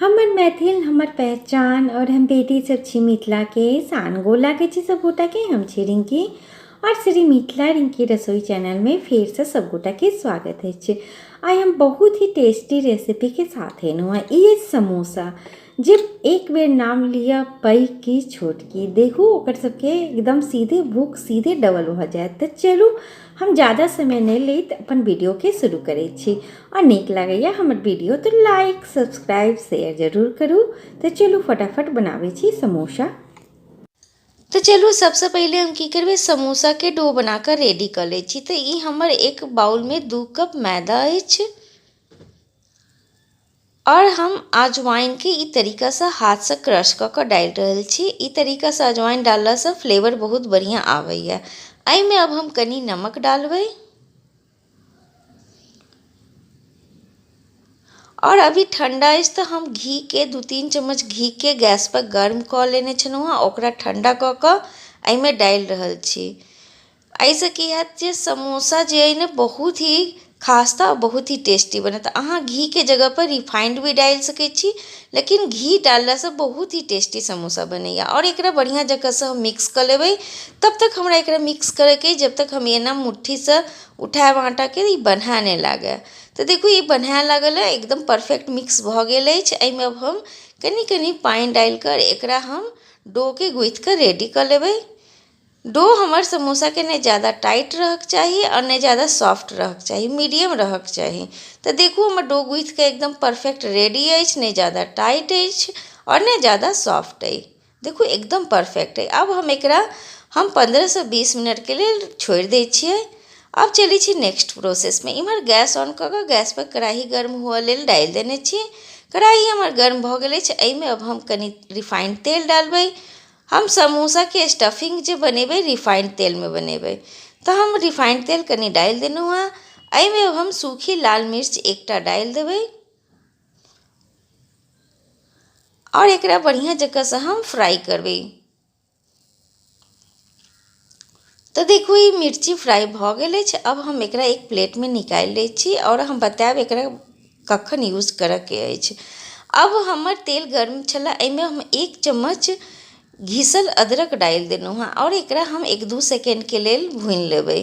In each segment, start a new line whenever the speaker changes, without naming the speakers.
हमर मैथिल हमर पहचान और हम बेटी सब छी मिथिला के शान गोर लागै छी सब गोटा के। हम छी रिंकी और श्री मिथिला रिंकी रसोई चैनल में फिर से सब गोटा के स्वागत अछि। आइ हम बहुत ही टेस्टी रेसिपी के साथ एलहुँ हँ। ई अछि समोसा, जे एक बेर नाम लिअ पैघ की छोट की, देखू ओकर सबके एकदम सीधे भूख सीधे डबल भऽ जायत। तऽ चलू हम ज़्यादा समय नहि लैत अपन वीडियोके शुरू करै छी। आओर नीक लागैए हमर वीडियो तऽ लाइक सब्सक्राइब शेयर जरूर करू। तऽ चलू फटाफट बनाबै छी समोसा।
तऽ चलू सबसँ पहिले हम की करबै, समोसाके डो बना कऽ रेडी कऽ लै छी। तऽ ई हमर एक बाउलमे 2 कप मैदा अछि आओर हम अजवाइनके ई तरीकासँ हाथसँ क्रश कऽ कऽ डालि रहल छी। ई तरीकासँ अजवाइन डाललासँ फ्लेवर बहुत बढ़िआँ आबैए। एहिमे आब हम कनि नमक डालबै आओर अभी ठण्डा अछि तऽ हम घीके 2-3 चम्मच घीके गैसपर गर्म कऽ लेने छलहुँ हँ, ओकरा ठण्डा कऽ कऽ एहिमे डालि रहल छी। एहिसँ की हैत जे समोसा जे अइ ने बहुत ही खास्ता आओर बहुत ही टेस्टी बनत। अहाँ घीके जगहपर रिफाइंड भी डालि सकै छी, लेकिन घी डाललासँ बहुत ही टेस्टी समोसा बनैए। आओर एकरा बढ़िआँ जकाँसँ हम मिक्स कऽ लेबै। तब तक हमरा एकरा मिक्स करैके अइ जब तक हम एना मुट्ठीसँ उठायब आटाके ई बन्हाए नहि लागै। तऽ देखू ई बन्हाए लागल अइ, एकदम परफेक्ट मिक्स भऽ गेल अछि। एहिमे आब हम कनि कनि पानि डालि कऽ एकरा हम डोके गुथि कऽ रेडी कऽ लेबै। डो हमर समोसाके नहि ज्यादा टाइट रहऽके चाही आओर नहि ज्यादा सॉफ्ट रहऽके चाही, मीडियम रहऽके चाही। तऽ देखू हमर डो गुथिके एकदम परफेक्ट रेडी अछि, नहि ज्यादा टाइट अछि आओर नहि ज्यादा सॉफ्ट अइ। देखू एकदम परफेक्ट अइ। आब हम एकरा हम 15सँ 20 मिनटके लेल छोड़ि दै छियै। आब चलै छी नेक्स्ट प्रोसेसमे। इम्हर गैस ऑन कऽ कऽ गैसपर कड़ाही गर्म हुअ लेल डालि देने छी। कड़ाही हमर गर्म भऽ गेल अछि। एहिमे आब हम कनि रिफाइंड तेल डालबै। हम समोसाके स्टफिंग जे बनेबै रिफाइंड तेलमे बनेबै, तऽ हम रिफाइंड तेल कनि डालि देलहुँ हँ। एहिमे हम सूखी लाल मिर्च एकटा डालि देबै आओर एकरा बढ़िआँ जकाँसँ हम फ्राइ करबै। तऽ देखू ई मिर्ची फ्राइ भऽ गेल अछि। अब हम एकरा एक प्लेटमे निकालि लै छी आओर हम बतायब एकरा कखन यूज करऽके अछि। अब हमर तेल गर्म छलै, एहिमे हम 1 चम्मच घिसल अदरक डालि देलहुँ हँ आओर एकरा हम 1-2 सेकेण्डके लेल भूनि लेबै।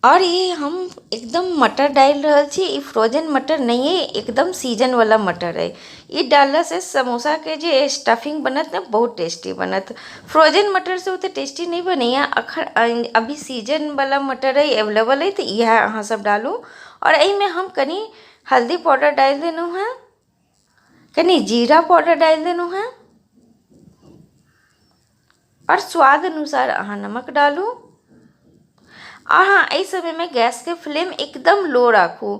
आओर ई हम एकदम मटर डालि रहल छी। ई फ्रोजन मटर नहि अइ, एकदम सीजनवला मटर अइ। ई डाललासँ समोसाके जे स्टफिंग बनत ने बहुत टेस्टी बनत। फ्रोजन मटरसँ ओतेक टेस्टी नहि बनैए। अखन अभी सीजनवला मटर अइ, अवेलेबल अइ, तऽ इएह अहाँसभ डालू। आओर एहिमे हम कनि हल्दी पाउडर डालि देलहुँ हेँ, कनि जीरा पाउडर डालि देलहुँ हेँ आओर स्वाद अनुसार अहाँ नमक डालू। अहाँ एहि समयमे गैसके फ्लेम एकदम लो राखू।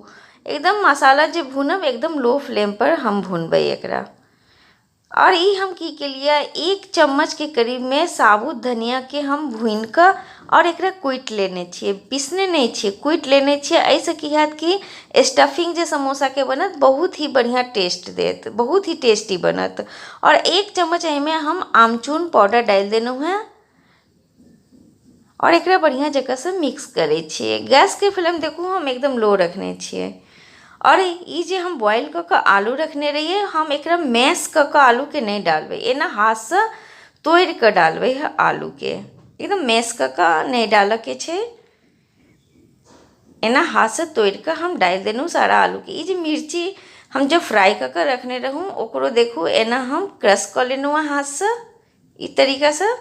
एकदम मसाला जे भूनब एकदम लो फ्लेमपर हम भुनबै एकरा। आओर ई हम की केलियै, 1 चम्मचके करीबमे साबुत धनियाके हम भूनिकऽ आओर एकरा कुटि लेने छियै, पिसने नहि छियै, कुटि लेने छियै। एहिसँ की हैत कि स्टफिंग जे समोसाके बनत बहुत ही बढ़िआँ टेस्ट देत, बहुत ही टेस्टी बनत। आओर 1 चम्मच एहिमे हम आमचूर पाउडर डालि देलहुँ हेँ आओर एकरा बढ़िआँ जकाँसँ मिक्स करै छियै। गैसके फ्लेम देखू हम एकदम लो रखने छियै। आओर ई जे हम बॉयल कऽ कऽ आलू रखने रहियै, हम एकरा मैश कऽ कऽ आलूके नहि डालबै, एना हाथसँ तोड़ि कऽ डालबै आलूके। एकदम मैश कऽ कऽ नहि डालऽके छै, एना हाथसँ तोड़ि कऽ हम डालि देलहुँ सारा आलूके। ई जे मिर्ची हम जे फ्राइ कऽ कऽ रखने रहौँ ओकरो देखू एना हम क्रश कऽ लेलहुँ हँ हाथसँ ई तरीकासँ।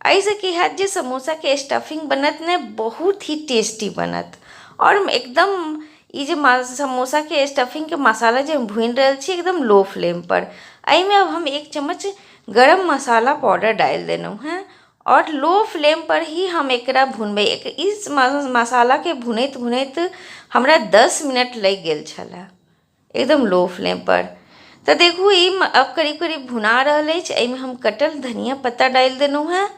एहिसँ की हैत जे समोसाके स्टफिंग बनत ने बहुत ही टेस्टी बनत। आओर एकदम ई जे समोसाके स्टफिंगके मसाला जे हम भूनि रहल छी एकदम लो फ्लेमपर, एहिमे आब हम 1 चम्मच गरम मसाला पाउडर डालि देलहुँ हेँ आओर लो फ्लेमपर ही हम एकरा भुनबै। ई मसालाके भुनैत भुनैत हमरा 10 मिनट लागि गेल छलए एकदम लो फ्लेमपर। तऽ देखू ई आब करीब करीब भुना रहल अछि। एहिमे हम कटल धनिया पत्ता डालि देलहुँ हेँ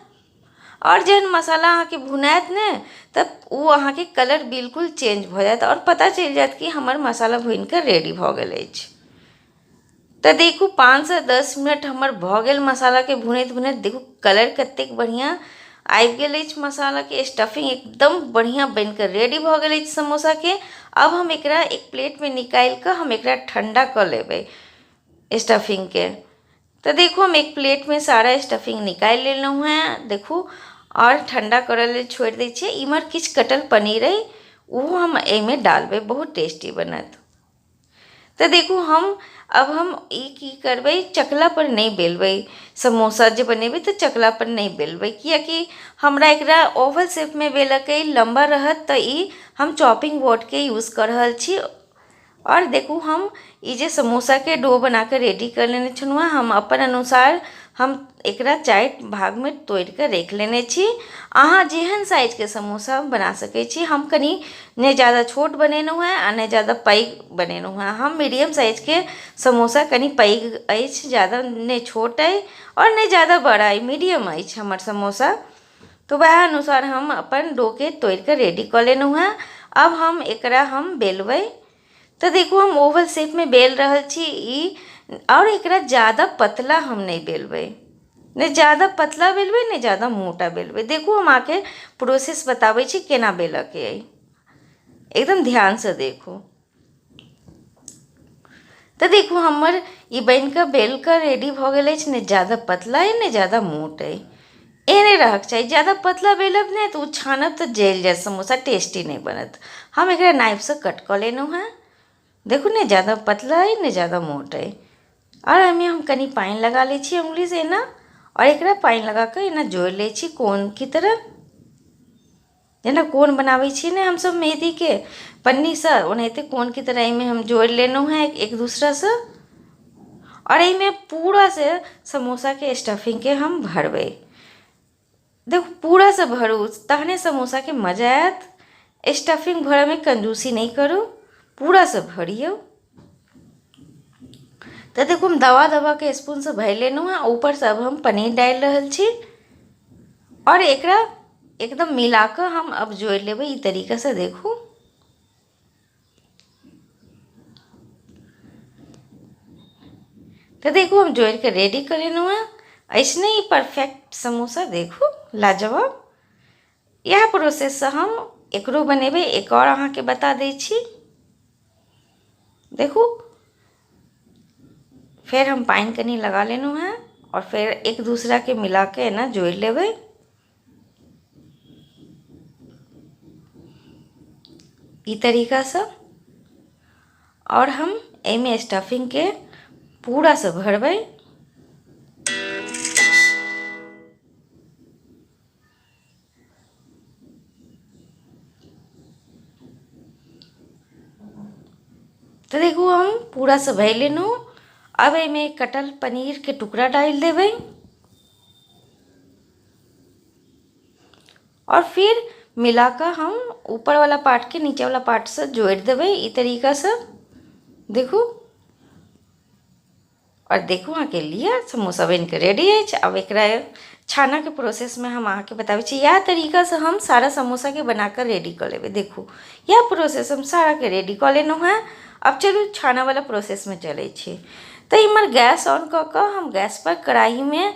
आओर जहन मसाला अहाँके भुनायत ने तऽ ओ अहाँके कलर बिल्कुल चेंज भऽ जायत आओर पता चलि जायत कि हमर मसाला भुनिकऽ रेडी भऽ गेल अछि। तऽ देखू 5सँ 10 मिनट हमर भऽ गेल मसालाके भुनैत भुनैत। देखू कलर कतेक बढ़िआँ आबि गेल अछि। मसालाके स्टफिंग एकदम बढ़िआँ बनिकऽ रेडी भऽ गेल अछि समोसाके। अब हम एकरा एक प्लेटमे निकालि कऽ हम एकरा ठण्डा कऽ लेबै स्टफिंगके। तऽ देखू हम एक प्लेटमे सारा स्टफिंग निकालि लेलहुँ हेँ देखू, आओर ठण्डा करऽ लेल छोड़ि दै छियै। इम्हर किछु कटल पनीर अइ, ओहो हम एहिमे डालबै, बहुत टेस्टी बनत। तऽ देखू हम अब हम ई की करबै, चकला पर नहि बेलबै समोसा जे बनेबै, तऽ चकला पर नहि बेलबै, कियाकि हमरा एकरा ओवल शेपमे बेलऽके अइ, लम्बा रहत। तऽ ई हम चॉपिंग बोर्डके यूज कऽ रहल छी। आओर देखू हम ई जे समोसाके डो बनाकऽ रेडी कर लेने छलहुँ हेँ, हम अपन अनुसार हम एकरा 4 भागमे तोड़िकऽ राखि लेने छी। अहाँ जेहन साइजके समोसा बना सकै छी। हम कनि नहि ज्यादा छोट बनेलहुँ हेँ आ नहि ज्यादा पैघ बनेलहुँ हेँ। हम मीडियम साइजके समोसा, कनि पैघ अछि, ज्यादा नहि छोट अइ आओर नहि ज्यादा बड़ा अइ, मीडियम अछि हमर समोसा। तऽ वएह अनुसार हम अपन डोके तोड़िकऽ रेडी कऽ लेलहुँ हेँ। अब हम एकरा हम बेलबै। तऽ देखू हम ओवल शेपमे बेल रहल छी ई, आओर एकरा ज्यादा पतला हम नहि बेलबै, नहि ज्यादा पतला बेलबै, नहि ज्यादा मोटा बेलबै। देखू हम अहाँके प्रोसेस बताबै छी केना बेलऽके अइ, एकदम ध्यानसँ देखू। तऽ देखू हमर ई बनिकऽ बेलकऽ रेडी भऽ गेल अछि। नहि ज्यादा पतला अइ, नहि ज्यादा मोट अइ, एहने रहक चाही। ज्यादा पतला बेलब नहि तऽ ओ छानब तऽ जलि जायत समोसा, टेस्टी नहि बनत। हम एकरा नाइफसँ कट कऽ लेलहुँ हेँ। देखू नहि ज्यादा पतला अइ, नहि ज्यादा मोट अइ। आओर एहिमे हम कनि पानि लगा लै छी उंगलीसँ एना, आओर एकरा पानि लगा कऽ एना जोड़ि लै छी कोनके तरह, जेना कोन बनाबै छी ने हमसभ मेहदीके पन्नीसँ, ओनाहिते कोनके तरह एहिमे हम जोड़ि लेलहुँ हेँ एक दूसरासँ। आओर एहिमे पूरा से समोसाके स्टफिंगके हम भरबै। देखू पूरासँ भरू तहने समोसाके मजा आयत। स्टफिंग भरऽमे कंजूसी नहि करू, पूरासँ भरियौ। तऽ देखू हम दबा दबाके स्पूनसँ भरि लेलहुँ हेँ। ऊपरसँ अब हम पनीर डालि रहल छी आओर एकरा एकदम मिला कऽ हम अब जोड़ि लेबै ई तरीकासँ। देखू तऽ देखू हम जोड़ि कऽ रेडी कऽ लेलहुँ हेँ। ऐसने ही परफेक्ट समोसा देखू लाजवाब। इएह प्रोसेससँ हम एकरो बनेबै। एक आओर अहाँके बता दै छी। देखू फेर हम पानि कनि लगा लेलहुँ हेँ आओर फेर एक दूसराके मिला कऽ एना जोड़ि लेबै ई तरीकासँ। आओर हम एहिमे स्टफिंगके पूरासँ भरबै। तऽ देखू हम पूरासँ भरि लेलहुँ। आब एहिमे कटल पनीरके टुकड़ा डालि देबै आओर फिर मिला कऽ हम ऊपरवला पार्टके नीचेवला पार्टसँ जोड़ि देबै ई तरीकासँ। देखू आओर देखू अहाँके लिअ समोसा बनिकऽ रेडी अछि। आब एकरा छानऽके प्रोसेसमे हम अहाँके बताबै छी। इएह तरीकासँ हम सारा समोसाके बनाकऽ रेडी कऽ लेबै। देखू इएह प्रोसेस हम साराके रेडी कऽ लेलहुँ हेँ। आब चलू छानऽवला प्रोसेसमे चलै छी। तऽ इम्हर गैस ऑन कऽ कऽ हम गैसपर कढ़ाहीमे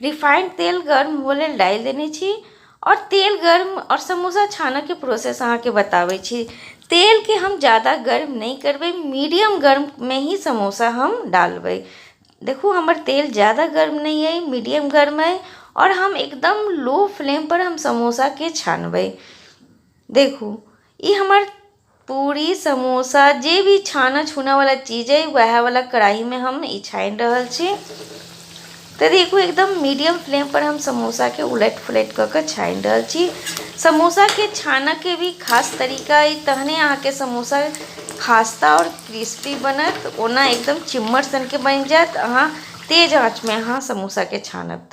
रिफाइंड तेल गर्म हुअ लेल डालि देने छी। आओर तेल गर्म आओर समोसा छानऽके प्रोसेस अहाँके बताबै छी। तेलके हम ज्यादा गर्म नहि करबै, मीडियम गर्ममे ही समोसा हम डालबै। देखू हमर तेल ज्यादा गर्म नहि अइ, मीडियम गर्म अइ, आओर हम एकदम लो फ्लेमपर हम समोसाके छानबै। देखू ई हमर पूरी समोसा जे भी छानऽ छूनऽवला चीज अइ वएहवला कढ़ाहीमे हम ई छानि रहल छी। तऽ देखू एकदम मीडियम फ्लेमपर हम समोसाके उलटि पुलटि कऽ कऽ छानि रहल छी। समोसाके छानऽके भी खास तरीका अइ, तहने अहाँके समोसा खास्ता आओर क्रिस्पी बनत, ओना एकदम चिम्मर सनके बनि जायत अहाँ तेज आँचमे अहाँ समोसाके छानब।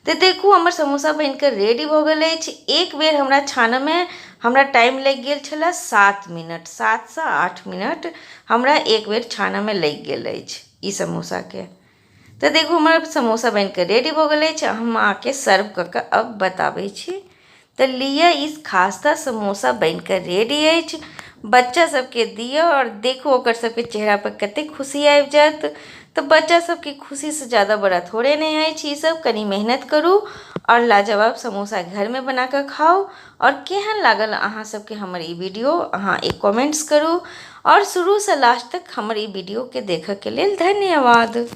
तऽ देखू हमर समोसा बनिकऽ रेडी भऽ गेल अछि। एक बेर हमरा छानऽमे हमरा टाइम लागि गेल छलै 7 मिनट, 7 से 8 मिनट हमरा एक बेर छानऽमे लागि गेल अछि ई समोसाके। तऽ देखू हमर समोसा बनिकऽ रेडी भऽ गेल अछि। हम अहाँके सर्व कऽ कऽ अब बताबै छी। तऽ लिअ ई खास्ता समोसा बनिकऽ रेडी अछि। बच्चा सबके दिअ आओर देखू ओकर सबके चेहरापर कतेक खुशी आबि जायत। तऽ बच्चा सबके खुशीसँ ज्यादा बड़ा थोड़े नहि अछि ईसब। कनि मेहनत करू आओर लाजवाब समोसा घरमे बनाकऽ खाउ। आओर केहन लागल अहाँ सबके हमर ई वीडियो, अहाँ एक कमेंट्स करू। आओर शुरूसँ लास्ट तक हमर ई वीडियोके देखऽके लेल धन्यवाद।